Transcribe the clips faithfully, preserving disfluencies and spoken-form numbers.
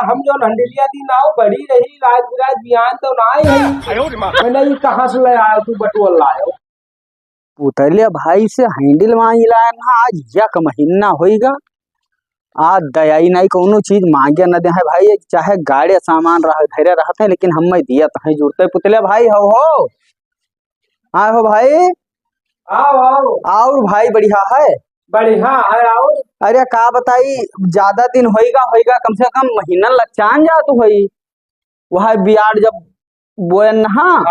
हम जौन हैंडिलिया दिन आओ, बड़ी रही, रात बिरात बिहान तो ना आई है। मैंने ये कहाँ से ले आयो तू, बटुअल लायो? पुतलिया भाई से हैंडिल मांगी लाए ना, आज एक महीना होइगा। आज दयाई नाई कौनो चीज मांगे न दे है भाई, चाहे गाड़े सामान रह, धरे रहत है, लेकिन हम दियत है जुड़ते। पुतलिया भाई हो, हो। हाँ हो भाई। आओ, आओ। और भाई बढ़िया है? बढ़िया है, आओ। अरे का बताई, ज्यादा दिन होइगा, होइगा कम से कम महीना लग चान जात होई। वह बियाड जब बोयन ना, हाँ।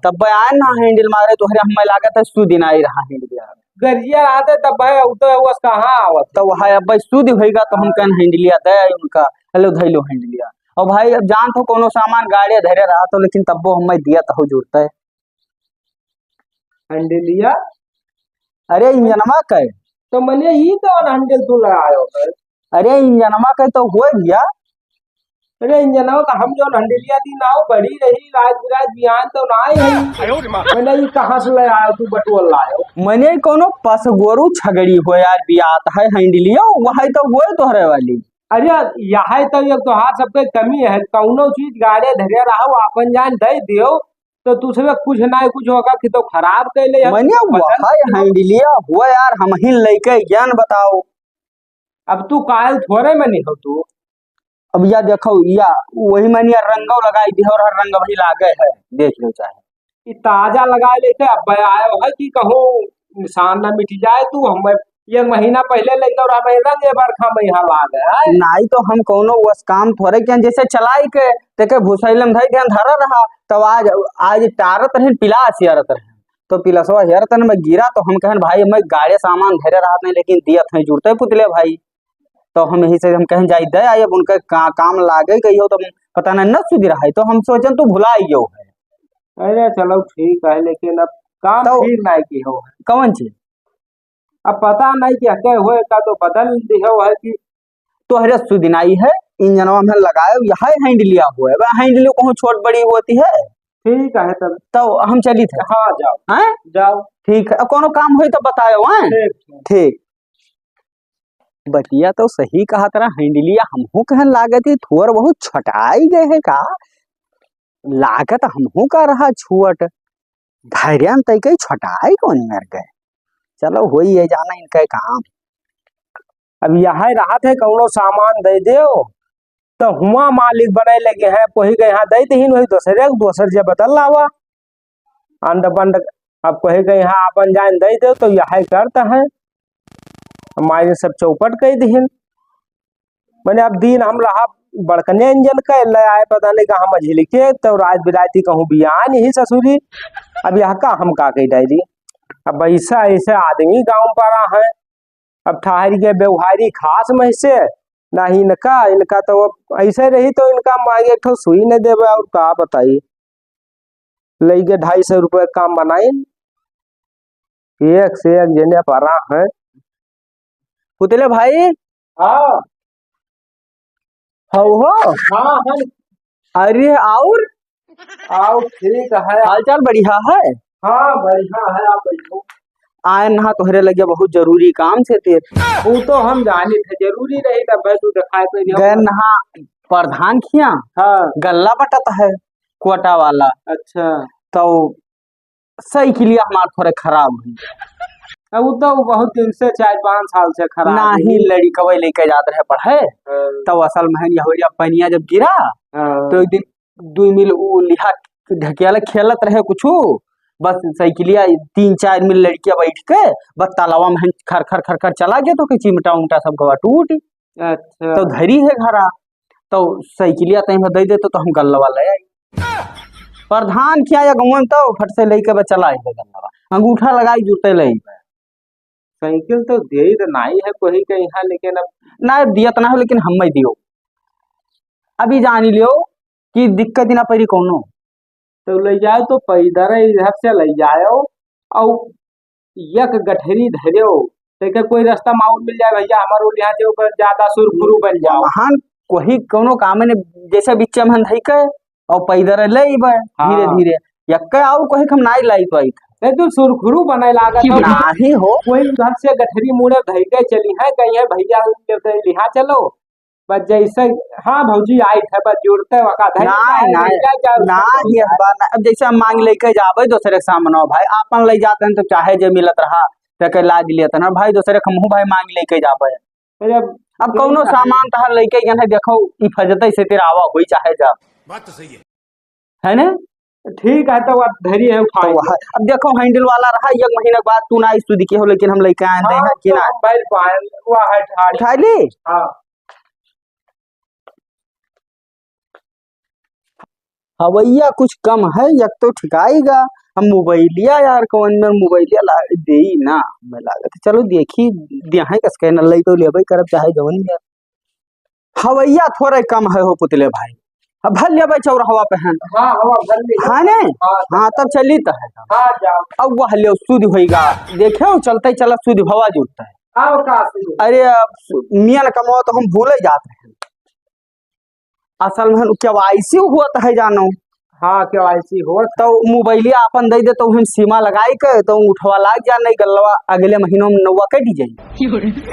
तब आयन ना हैंडिल मारे, तोहरे हमें लागत है सुदिन आई रहा हैंडिल यार। गरिया रहते तब भाई, उ तो बस कहाँ आवत। तो वह अब भाई सुदि होइगा तो हम कहन हैंडिलिया दे उनका, हेलो धैलो हैंडिलिया। और भाई अब जानत हो कोनो सामान गाड़े धरे रहत हो, लेकिन तब्बो हमें दियत हो जुड़ते। हैंडिलिया? अरे इंजनवा के। तो मने ई कौन हैंडिल तू लगायो है? अरे इंजनवा के तो होए भैया। अरे इंजनवा का हम जौन हैंडिलिया दिन आओ, बड़ी रही, रात बिरात बिहान तो ना आई है। मैंने ई कहाँ से ले आयो तू, बटुअल लायो? मैंने कोनो पस गोरू छगड़ी हो यार, बियात है हैंडिलिया, वही तो होए तोहरे वाली। अरे यह तो एक तोहार सबके कमी है, कौनो चीज गाड़े धरे रहो, अपन जान दे दियो, तो तुझसे कुछ ना कुछ होगा कि तो खराब कर ले यार, मने तो बदल वही दियो। हैंडिलिया हुआ यार, हम ही लइके ज्ञान बताओ। अब तू काल थोड़े में नहीं हो तू। अब या देखो, या वही मैंने यार रंगो लगाई दी और हर रंग वही लागे है, देख लो चाहे। ई ताजा लगाए लेते अब आयो है कि कहूँ निशान ना मिट जाए तू, हम एक महीना पहले लेके और हमें रंग ए बरखा में यहाँ लाग है। नाई तो हम कौनो वस काम थोड़े किया, जैसे चलाई के तेके भुसैलम धई ध्यान धरा रहा, तब आज, आज टारत रहे, पिलास यारत रहे, तो पिलसवा हेरत न मैं गिरा, तो हम कहन भाई मैं गाड़े सामान धरे रहत नहीं, लेकिन दियत है जुड़ते पुतले भाई, तो हम यही से हम कहन जाई दे आई, अब उनके का, काम लागे कहियो तो पता नहीं न सुधि रहा है, तो हम सोचन तू भुला गयो है। अरे चलो ठीक है, लेकिन अब काम तो फिर नहीं की हो है। कौन चीज? अब पता नहीं कि हके होए का तो बदल दिहो है कि तोहरे सुदिनाई है, इंजनवा में लगाए, यह हैंडलिया हुए, वह हैंडलियो कहूँ छोट बड़ी होती है। ठीक है तब। तो हम चली थे। हाँ, जाओ। हैं? जाओ। ठीक है, अब कोनो काम होई तो बतायो, हैं? ठीक, ठीक। ठीक। बतिया तो सही कहत रहा, हैंडलिया हमहू कहन लागत ही, थोर बहुत छटाई गए है का? लागत हमहू का रहा छुअट। धैर्यन तई कई छटाई कौन मर गए। चलो, होई ये जाना इनका काम। अब यह रहत है, कौनो सामान दे देओ, तो हुआ मालिक बने लगे हैं, कोई के यहाँ दे दीन, वही दूसरे, दूसर जे बदल लावा। अंड बंड, अब कोई के यहाँ अपन जान दे देओ, तो यह करता है। माई सब चौपट कह दीन। मैंने अब दिन हम रहा बड़कने इंजन के ले आए, पता नहीं कहाँ मझिल के, तो रात बिराती कहूँ बियान ही ससुरी। अब यह का हम का कही डायरी, अब ऐसा ऐसे आदमी गाँव पर आ है, अब ठहरी के व्यवहारी खास में से, ना ही इनका, इनका तो अब ऐसे रही तो इनका मांगे एक ठो सुई नहीं देवे और का बताई। लई के ढाई सौ रुपये काम बनाइन, एक से एक जने परा है। पुतले भाई। हाँ। हौ हो? हाँ, हाँ। अरे, और? आओ, ठीक है। हाल चाल बढ़िया है? हाँ, बढ़िया है, आप बैठो। आए ना तोहरे लगे बहुत जरूरी काम से थे। वो तो हम जाने थे, जरूरी रही था, बस वो दिखाए पे नहीं गए होगा। नहा प्रधान खिया। हाँ। गल्ला बटत है, कोटा वाला। अच्छा। तो साइकिलिया हमार थोड़े खराब हुई। अब वो तो बहुत दिन से, चार पाँच साल से खराब नाही हुई। लड़िकवे लेके जात रहे पढ़े, हाँ। तब असल में है, यह हो जा, पनिया जब गिरा, हाँ। तो एक दिन दुई मिल उ लिहा ढकेला खेलत रहे कुछु, बस साइकिलिया तीन चार मिल लड़किया बैठ के बस तालावा में खर खर खर खर चला गया, तो कि चिमटा उमटा सब गवा टूट। अच्छा। तो धरी है घरा, तो साइकिलिया तई में दे देते तो हम गल्लवा ले आई। प्रधान क्या या गवन तो फट से लेके बस चला आई गल्लवा, अंगूठा लगाई जुटे ले आई। साइकिल तो दे ही तो नाई है कोई के यहाँ, लेकिन अब ना दियत ना हो, लेकिन हम ही दियो। अभी जानी लियो कि दिक्कत ही ना पड़ी कोनो। तो ले जाओ तो पैदल इधर से ले जाओ, और एक गठरी धरो, देखे कोई रास्ता माउर मिल जाए भैया, हमारे यहाँ से ऊपर ज्यादा सुरखुरु बन जाओ। महान कोई कोनो काम ने जैसे बिच्चे में धई के और पैदल ले अइबे हाँ। धीरे धीरे। यक्के आउ कहे हम नाई लाई पाई। नहीं, तू सुरखुरु बने लागत हो। नाही हो। कोई उधर से गठरी मुड़े धई के चली है, कहीं है भैया, लिहा चलो। बस जैसे, हाँ भौजी, आई थे, बस जुड़ते वका धैर्य ना, चाहे ना, भैया जाओ, ना, सब ये बात ना। अब जैसे हम मांग लेके जाबे दूसरे के सामने भाई, आपन ले जाते हैं तो चाहे जे मिलत रहा, ते के लाज लेते ना भाई, दूसरे के मुँह भाई मांग लेके जाबे। अरे अब कौनो यही सामान तहार लेके गए हैं, देखो, ई फजते से तेरा आवा होई चाहे जा। बात तो सही है। है ना? ठीक है, तो अब धरी है, उठा तो लो। वह, अब देखो, हैंडल वाला रहा, एक महीना के बाद तू ना आई सुधी के हो, लेकिन हम लेके आए हाँ, हैं कि तो ना? हम भर पाए, वह है ठाड़ी। उठा ली? हाँ। हवैया कुछ कम है, एक तो ठिकाएगा। हम मोबाइलिया यार, कौन में मोबाइलिया ला देई ना, मैं लागत है। चलो देखी, दिया है कसके न लई तो लेबे करब, चाहे जवन यार। हवैया थोड़े कम है हो पुतले भाई। अब भर लेबे चौराहवा पे हैं। हाँ, हवा भर ले। हाँ ने? हाँ, हाँ, तब चली तो है। हाँ, जाओ। अब वह ले शुद्ध होइगा। देखे हो, चलते ही चला शुद्ध हवा जुड़ता है। हाँ, का शुद्ध? अरे, अब सु-, मियाँ ने कमाओ तो हम भूले जाते हैं। असल में केवाईसी होत है जानो। हाँ, केवाईसी होत। तो मोबाइलिया आपन दे दे तो हम सीमा लगाई के तो उठवा लाग जा, नहीं गल्लवा अगले महीनों में नौवा कट जाई।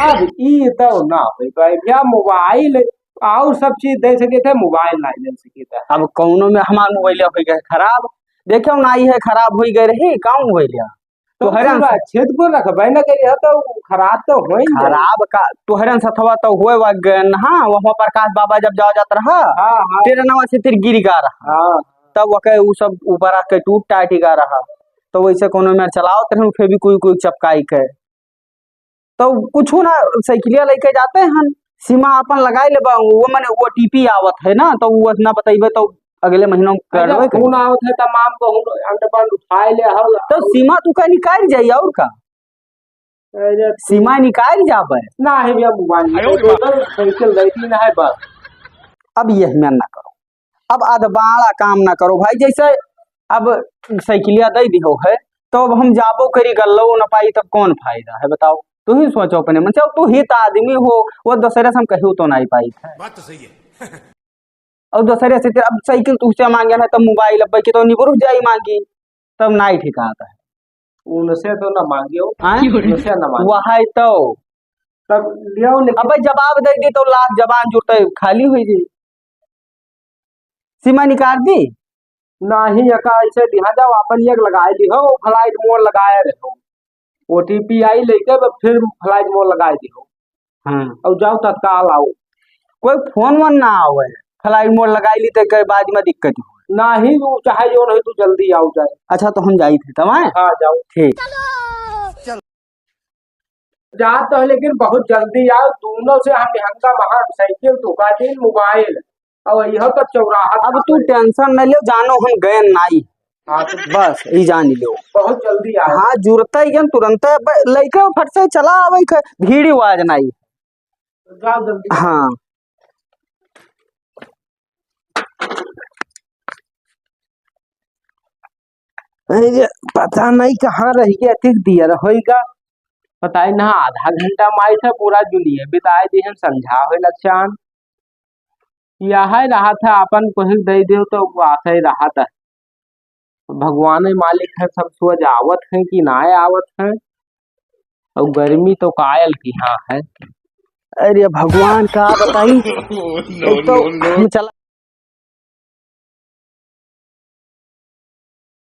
अब ई तो ना होई पाई भैया, मोबाइल और सब चीज दे सके थे, मोबाइल ना दे सके थे। अब कौनो में हमार मोबाइलिया होई गए खराब, देखो ना, ई है खराब होई गए रही, काऊ मोबाइलिया? तो तोहरे हम अंस- छेद को रखबे न करी, हाँ, तो खराब तो होई न। खराब का, तोहरे अंस अथवा तो होए वा गन, हाँ, वहाँ प्रकाश बाबा जब जाओ जात रहा, हाँ, हाँ। तेरे नवा से तेरे गिर गा रहा। हाँ। तब वके उ सब ऊपर आके टूट टाट गा रहा। तो वैसे कोनो में चलाओ तेरे फेविक्विक चपकाई के। तो कुछ ना, साइकिलिया लेके जाते हैं, सीमा अपन लगाई लेबा, वो मने ओटीपी आवत है ना, तो वो ना बतइबे तो अगले महीना में अच्छा, करबे करी। फोन आवत है, तमाम कहूँ अंड बंड उठाए ले, हर तो सीमा तू का निकाल जाई और का? अरे सीमा निकाल जाबे। ना है भैया, मोबाइल में तो उधर साइकिल लेती ना है बस। अब ये हमें ना करो, अब अधबाड़ा काम ना करो भाई। जैसे अब साइकिलिया दे दिहो है, तो अब हम जाबो करी, गल्लो न पाई, तब कौन फायदा है बताओ? तू ही सोचो अपने मन से। अब तू हित आदमी हो, वो दूसरे से हम कहू तो नहीं पाई है। बात तो सही है। और दूसरे से अब साइकिल तुझसे मांगे ना, तब मोबाइल अब की तो निबुर जाई मांगी, तब नहीं ठिकाता है। उनसे तो ना मांगे हो, आय? उनसे ना मांगे। वह है तो। तब लियो लेकिन अब भाई जवाब दे दी तो लाख जबान जुड़ते खाली हो जाई। सीमा निकाल दी? नाही, एका ऐसे दिहा जाओ, अपन एक लगाए दी हो, flight mode लगाए रहो। ओटीपी आई लेके बस फिर flight mode लगाए दी हो। हाँ। और जाओ तत्काल आओ। कोई फोन वोन ना आवे, flight mode लगाई ली तो के बाद में दिक्कत हो। नाही, वो चाहे जो नहीं, तू जल्दी आओ जाए। अच्छा, तो हम जाई थे, तब आए? हाँ, जाओ। ठीक। जात तो है, लेकिन बहुत जल्दी आओ, दोनों से हम महंगा महान साइकिल, दुकान, मोबाइल, और यह तो चौराहा अब तू tension न ले, जानो हम गए नाई। हाँ, तो बस, ई जान लो। बहुत जल्दी आओ। हाँ, जुरता ही जन तुरंत है, ब-, लइका फट से चला आवे के, भीड़ ही आवाज नाई। जाओ जल्दी। हाँ। अरे, पता नहीं कहाँ रह गया, ठीक दिया रहोइगा। पता ही ना, आधा घंटा माई था, पूरा दुनिया बिताए दी हम, समझा होए लक्षण। यह रहा था, अपन कोई दे दे तो वो आशा ही रहा था। भगवान ही मालिक है, सब सोच आवत है कि ना आवत है, और गर्मी तो कायल की हाँ है। अरे भगवान का बताई, एक तो हम चला